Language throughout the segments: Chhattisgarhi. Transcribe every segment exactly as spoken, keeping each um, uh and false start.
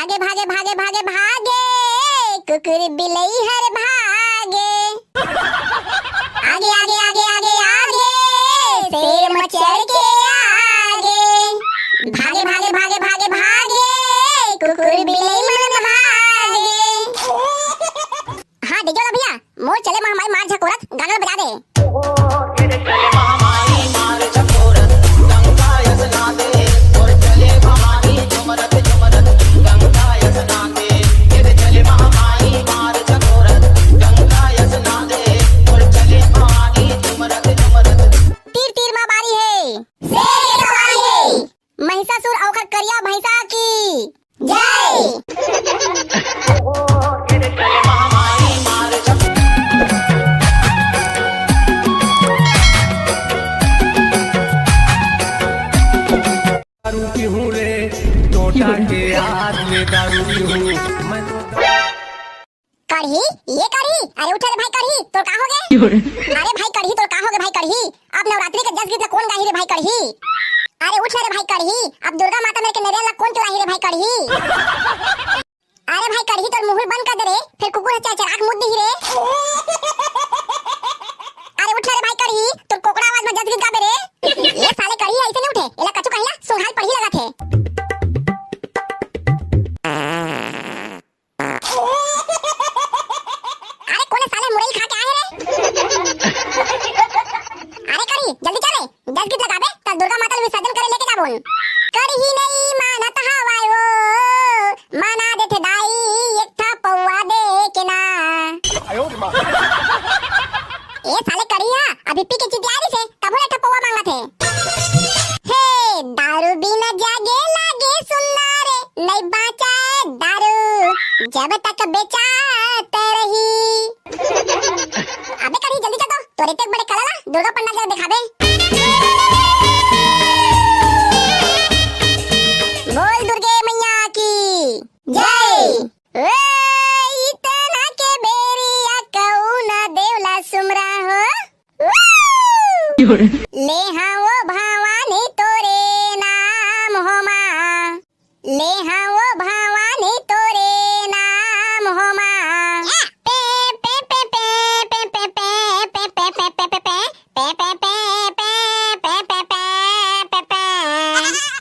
भागे, भागे, भागे, भागे, भागे, कुकुर बिलई हर भागे। आगे, आगे, आगे, आगे, आगे, शेर मचर के आगे। भागे, भागे, भागे, भागे, भागे, कुकुर बिलई मन भागे। हाँ, डीजे वाला भैया, मोर चले महामाई मार झकोरत गाना बजा दे। तीर तीर मा बारी हे, शेर के सवारी हे। महिषासुर अउ ओकर करिया भैंसा की जय। दारू पीहूं रे, टोटा के आग में दारू पीहूं। मैं तो कढ़ी, ये कढ़ी, अरे उठ रे भाई कढ़ी, तोर का होगे? अरे भाई कढ़ी, तोर का होगे भाई कढ़ी? अब नवरात्रि के जस गीत ला कोन गाही रे भाई कढ़ी? अरे उठ रे भाई कढ़ी, अब दुर्गा माता मेर के नेरियल ला कोन चुराही रे भाई कढ़ी? अरे भाई कढ़ी, तोर मुंह बंद कर दे रे, फिर कुकुर ह चरचरा के मुत दिही रे। अरे उठ रे भाई कढ़ी, तोर कोकड़ा आवाज में जस गीत गाबे रे। ये साले कढ़ी ऐसे नहीं उठे, एला कछु कहिला सुंघाल पढ़ी लगा थे। अरे कोने साले मुरई खा के आए रे? अरे कढ़ी, जल्दी चल रे, जस गीत लगाबे, त दुर्गा माता ल विसर्जन करे लेके जाबोन। कढ़ी नहीं मानत हवाय वो, माना देथे दाई, एक ठा पौवा दे के ना। ए साले कढ़ी हा, अभी पी के चितिया रहिसे, तभो ले ठा पौवा मांगत हे। हे, दारू बिना जागे लागे सुन्ना रे, नहीं बांचा दारू, जब तक बेचात रही। अबे कढ़ी, जल्दी चल तो, तोरे ते बड़े कला ला दुर्गा पंडाल जरा दिखाबे। बोल दुर्गे मैया की जय। ओ, इतना के बेरिया कौन देवला सुमरा हो। ले हाँ वो भवानी तोरे नाम हो माँ, ले हाँ वो भवानी तोरे नाम हो माँ। पे, पे, पे, पे।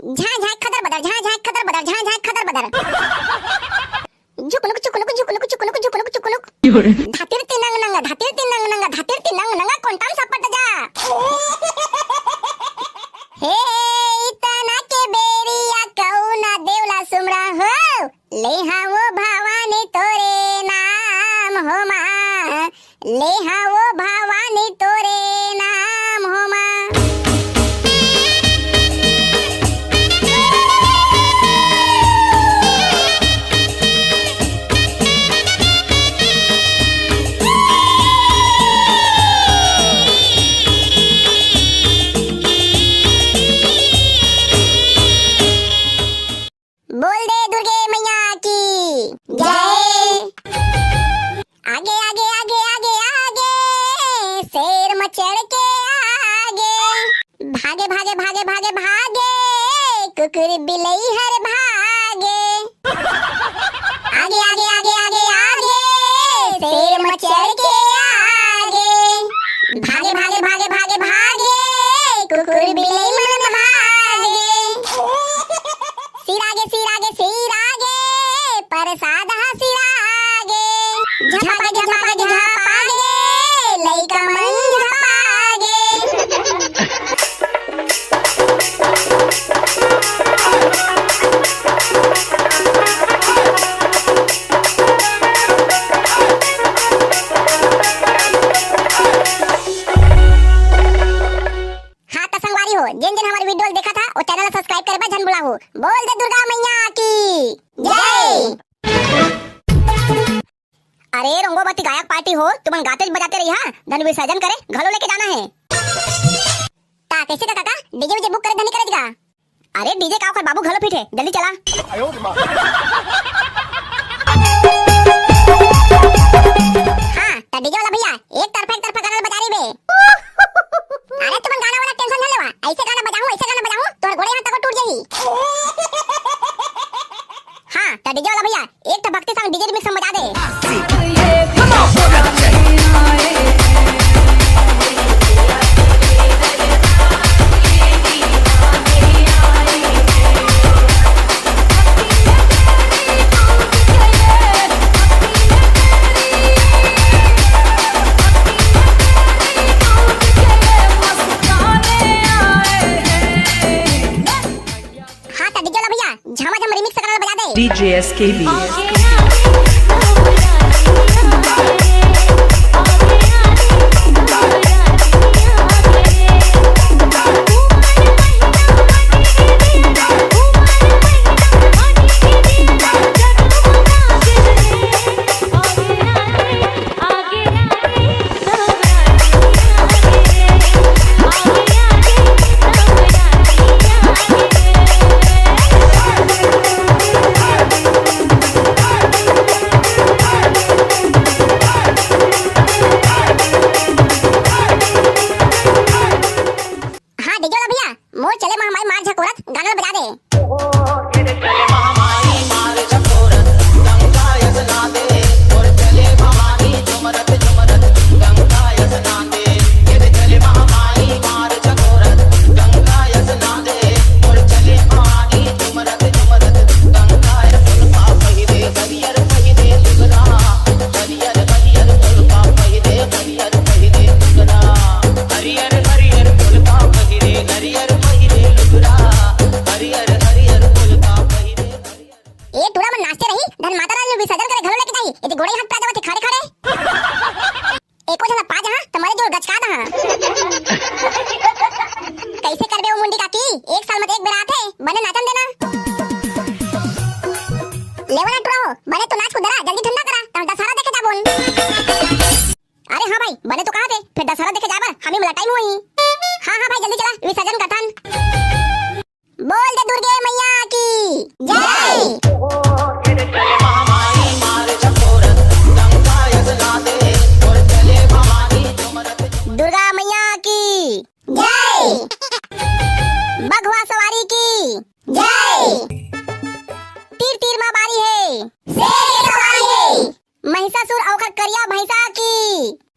झा, झा, खदर बदर, झा, झा, खदर बदर, झा, झा, खदर बदर। झुकनुक, झुकनुक, झुकनुक, झुकनुक, झुकनुक, झुकनुक। धातिर तिनंग नंग, धातिर तिनंग नंग, धातिर तिनंग नंग, कोंटाम सपट जा। हे, इतना के बेरिया कौना देवला सुमरा हो, ले हाँ वो भवानी तोरे नाम हो माँ। ले हाँ वो भवानी तोरे नाम हो माँ। बोल दे दुर्गे मैया की जय। आगे, आगे, आगे, आगे, आगे, शेर म चढ़ के आगे। भागे, भागे, भागे, भागे, भागे, कुकुर बिलई हर भागे। आगे, आगे, आगे, आगे, आगे, शेर म चढ़ के आगे। भागे, भागे, भागे, भागे, भागे, कुकुर बिलई मन भागे। सिरागे, सिरागे, सिरागे, परसाद ह सिरागे। झपागे, झपागे, झपागे, लइका मन झपागे। हाँ त संगवारी हो, जेन जेन हमर video ल देखत हा, ओ channel ला subscribe करे बर झन भुलाहू। बोल दे दुर्गा मैया की जय। अरे रोंगोबत्ती गायक party हो, तुमन गाते बजाते रही हा, धन विसर्जन करे घलो लेके जाना हे। ता कैसे का काका, DJ वीजे book करे धनी करे दिखा। अरे DJ का ओखर बाबू घलो fit हे, जल्दी चला। हाँ, त DJ वाला भैया, एक तरफा, एक तरफा गाना बजा रही बे। अरे तुमन गाना वाला tension न लेवा, ऐसे गाना बजाहूँ, ऐसे गाना बजाहूँ, तोहर गोड़े हाथ तको टूट जाही। हाँ, त DJ वाला D J S K B. हाँ, डीजे वाला भैया, मोर चले महामाई मार झकोरत गाना बजा दे। ए टूरा मन नाचते रही, धन माता रानी विसर्जन करे घलो लेके जाही, एदे गोड़े हाथ पकड़ा जावत हे खड़े खड़े। एको झन पा जहाँ, त मरे जोर गचका दहाँ। कैसे करबे ओ मुंडी काकी, एक साल में एक बेर आथे, बने नाचन देना। लेवा ना टूरा हो, बने तो नाच कुदरा, जल्दी ठंडा करा, त हम दशहरा देखे जाबोन। अरे हाँ भाई, बने तो कहा थे, फिर दशहरा देखे जाए बर हमी मला टाइम होही। हाँ हाँ भाई, जल्दी चला, विसर्जन करथन। बोल दे दुर्गे मैया की जय। दुर्गा मैया की जय। बघवा सवारी की जय। तीर तीर मा बारी हे, शेर के सवारी हे। महिषासुर अउ ओकर करिया भैंसा की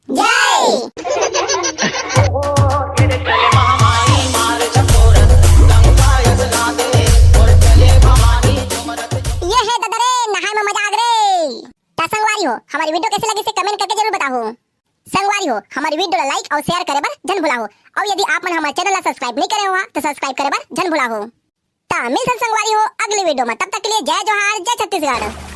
जय। ये हे ददा रे, नहाए में मजा आग रे। त संगवारी हो, हमर video कैसे लगिस हे comment करके जरूर बताहू। संगवारी हो, हमर video ला like अउ share करे बर झन भुलाहू। अउ यदि आप मन हमर channel ला subscribe नहीं करे हो, त subscribe करे बर झन भुलाहू। त मिलथन संगवारी हो अगले video में, तब तक के लिए जय जोहार, जय छत्तीसगढ़।